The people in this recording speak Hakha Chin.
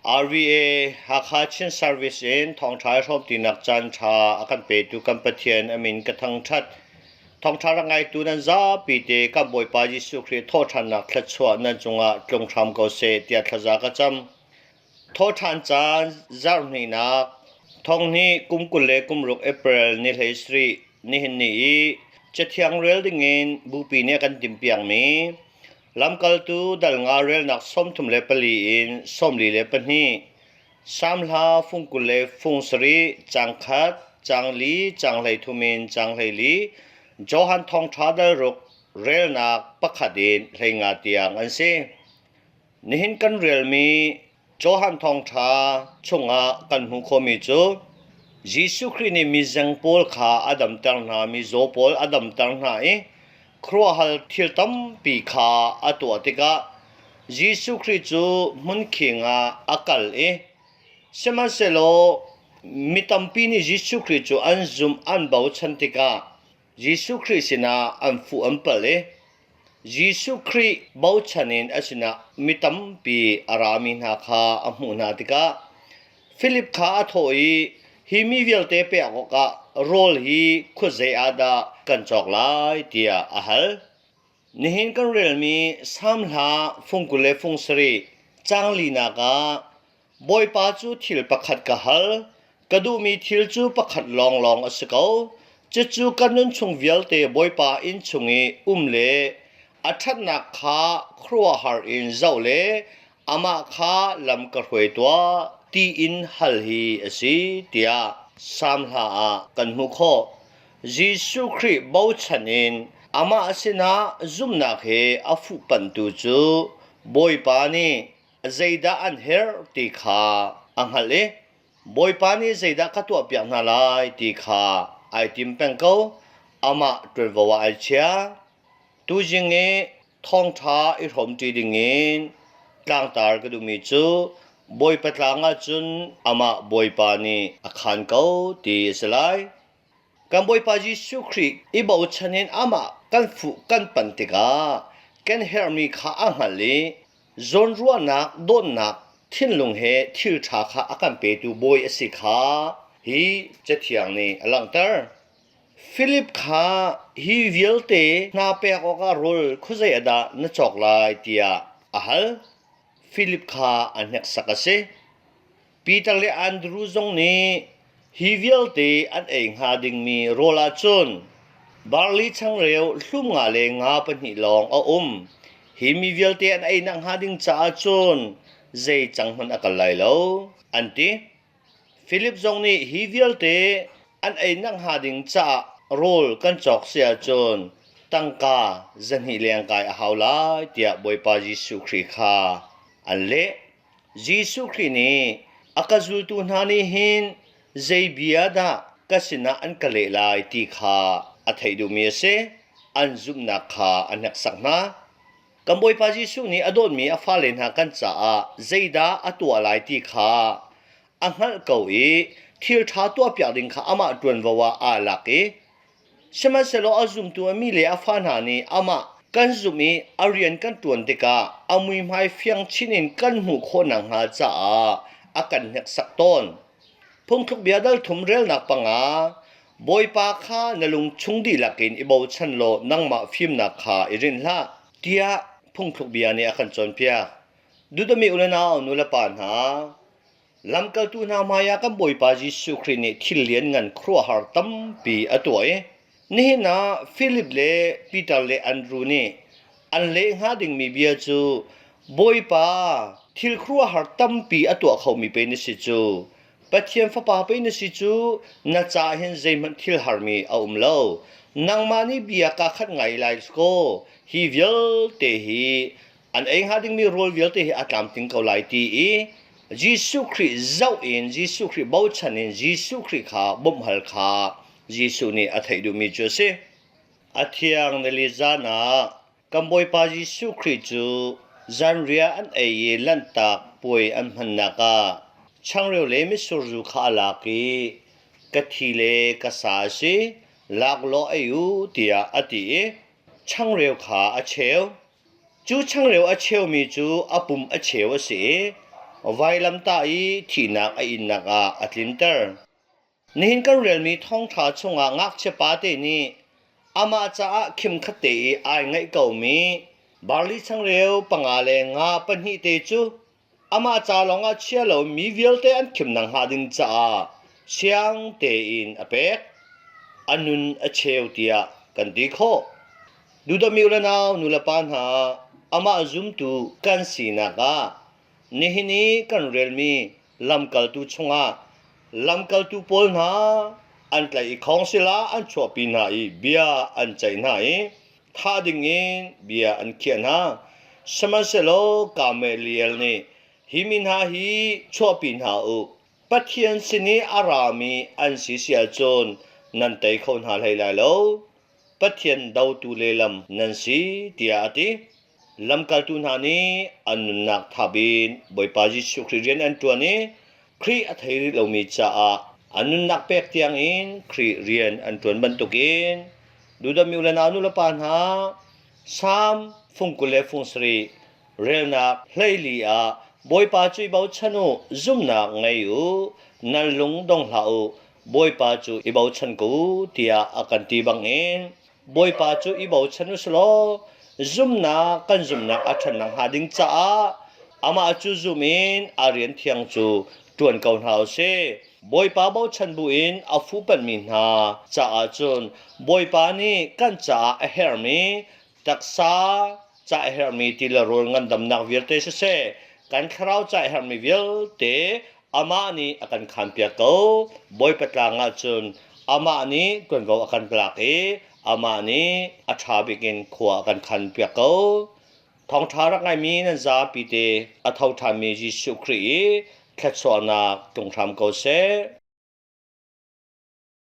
RVA Hakha Chin Service in thawngṭha i hrawmṭinak caanṭha a kan petu kan Pathian a min ka thangṭhat. Thawngṭha rak ngaitu nan zapi te kan Bawipa Jesuh Khrih thawhṭhannak thluachuah nan cungah tlung hram ko seh tiah thlaza ka cam. Thawhṭhan caan zarhhnihnak thonghnih kum 26 April ni 17 nihin ni i Cathiang rel dingin Bupi nih a kan timhpiakmi Lamkaltu dal nga relnak 34 in 42, Salm hla fung 20 le fung sarih, caang khat, caang li, caang 13 in caang 14, Johan Thawngṭha dal ruk relnak pakhat in 15 tiang an si. Nihin kan relmi Johan Thawngṭha chungah kan hmuh khawhmi cu Jesuh Khrih nih mizeng pawl kha a damter hna, mizaw pawl a damter hna i khuaruahhar thil tampi kha a tuah tikah Jesuh Khrih cu hmunkhing ah a kal i sihmanhsehlaw mi tampi nih Jesuh Khrih cu an zumh an bochan tikah Jesuh Khrih sinah an fuh an pal i Jesuh Khrih bochan in a sinah mi tampi a rami hna kha a hmuh hna tikah Filip kha a thawh i, Hi mi vialte pek awkah rawl hi khuazei ah dah kan cawk lai? tiah a hal. Nihin kan relmi Salm hla fung 20 le fung sarih caang linak ah Bawipa cu thil pakhat ka hal, ka duhmi thil cu pakhat lawnglawng a si ko. Cucu ka nun chung vialte Bawipa inn chung i um le a ṭhatnak kha khuaruahhar in zoh le amah kha lam ka hruai tuah tiin hal hi a si tiah Salm hla ah kan hmuh khawh. Jesuh Khrih bochan in amah sinah zumhnak he a fuhpanhtu cu Bawipa nih zeidah an herh ti kha a hngalh i Bawipa nih zeidah ka tuahpiak hna lai ti kha ai tim peng ko. Amah ṭuanvo ah ai chia. Tuzing i thawngṭha i hrawmṭi dingin tlangtar ka duhmi cu Bawipa tlang ah cun amah Bawipa nih a khaan ko ti a si lai. Kan Bawipa Jesuh Khrih i bochan in amah kan fuh kan pan tikah kan herhmi kha a hngalh i zawnruahnak, dawtnak thinlung he thil ṭha kha a kan petu Bawi a si kha hi Cathiang nih a langhter. Filip kha hi vialte hna pek awkah rawl khuazei ah dah na cawk lai tiah a hal. Filip kha a hneksak a si. Peter le Andru zong nih hi vialte an ei hnga dingmi rawl ahcun barli changreu hlum nga le nga pahnih lawng a um. Hi mi vialte an ei nak hnga ding caah cun zei cang hmanh a kal lai lo, an ti. Filip zong nih hi vialte an ei nak hnga ding caah rawl kan cawk si ahcun tangka zahnih lengkai a hau lai tiah Bawipa Jesuh Khrih kha an leh. Jesuh Khrih nih a ka zultu hna nih hin zei bia dah ka sinah an ka leh lai ti kha a theih duhmi a si. An zumhnak kha a hneksak hna. Kan Bawipa Jesuh nih a dawtmi a fale hna kan caah zeidah a tuah lai ti kha a hngalh ko i thil ṭha tuahpiak ding kha amah ṭuanvo ah aa lak i Sihmanhsehlaw a zumtu a mi le a fa hna nih amah kan zumh i a rian kan ṭuan tikah a muihmai fiang chin in kan hmuh khawh nakhnga caah a kan hneksak tawn. Phungthluk bia dal thum relnak panga Bawipa kha na lung chung dihlak in i bochan law nangmah fimnak kha i rinh hlah tiah phungthluk bia nih a kan cawnpiak. Duhdawmi u le nau nu le pa hna, Lamkaltu hna hmaiah kan Bawipa Jesuh Khrih nih thil lianngan khuaruahhar tampi a tuah i nihin ah Filip le Peter le Andru nih an leh hnga dingmi bia cu Bawipa thil khuaruahhar tampi a tuah khomi pei na si cu Pathian Fapa pei na si cu na caah hin zeihmanh thil harmi a um lo nangmah nih bia kaa khat ngai lai kaw hi vialte hi an ei hnga dingmi rawl vialte hi a tlamtling ko lai ti i Jesuh Khrih zoh in Jesuh Khrih bochan in Jesuh Khrih kha bawmhhal kha Jesuh nih a theih duhmi cu a si. A thiang nili zan ah kan Bawipa Jesuh Khrih cu zanriah an ei i Lanhtak puai an hmannak ah changreu le mitsur zu kha a lak i ka thi le ka sa a si, lak law ei u tiah a ti i changreu kha a cheu. Cu changreu a cheumi cu a pum a cheu a si i. vailamtah i thihnak a innak ah a tlinter. Nihin kan relmi thawngṭha chungah ngakchia pate nih amah caah khimkhat te i ai ngaih komi barli changreu panga le nga pahnih te cu amah ca lawngah chia lo mi vialte an khimnak hnga ding caah siang tein a pek. A nun a cheu tiah kan ti khawh. Duhdawmi u le nau nulepa hna, amah zumtu kan sinak ah Nihin i kan relmi lamkaltu chungah lamkaltu pawl hna an tlaih i khawngsil ah an chuahpi hna i bia an ceih hna i thah dingin bia an khiah hna. Sihmanhsehlaw Gamaliel nih hi mi hna hi chuahpi hna u, Pathian sin i a rami an si si ahcun nan tei kho hna hlei lai lo. Pathian dotu lehlam nan si, tiah a ti. Lamkaltu hna nih an nunnak thap in Bawipa Jesuh Khrih rian an ṭuan i Khrih a thei rih lomi caah an nunnak pek tiangin Khrih rian an ṭuan bantukin duhdawmi u le nau nulepa hna Salm fung 20 le fung 7 relnak 14 ah Bawipa cu i bochan u, zumhnak ngei u, nan lung dong hlah u, Bawipa cu i bochan ko u tiah a kan ti bangin Bawipa cu i bochan u selaw zumhnak kan zumhnak a ṭhan nakhnga ding caah amah cu zum in a rian thiang cu ṭuan ko hna u sih. Bawipa bochan buin a fuhpanhmi hna caah cun Bawipa nih kan caah a herhmi taksa ca a herhmi ti le rawl ngandamnak vialte siseh, kan thlarau ca a herhmi vialte amah nih a kan khanpiak ko. Bawipa tlang ah cun amah nih ṭuanvo a kan lak i amah nih a ṭha bik in khua a kan khanpiak ko. Thawngṭha rak ngaimi nan zapi te a tho ṭhanmi Jesuh Khrih i thluachuahnak tlung hram ko seh.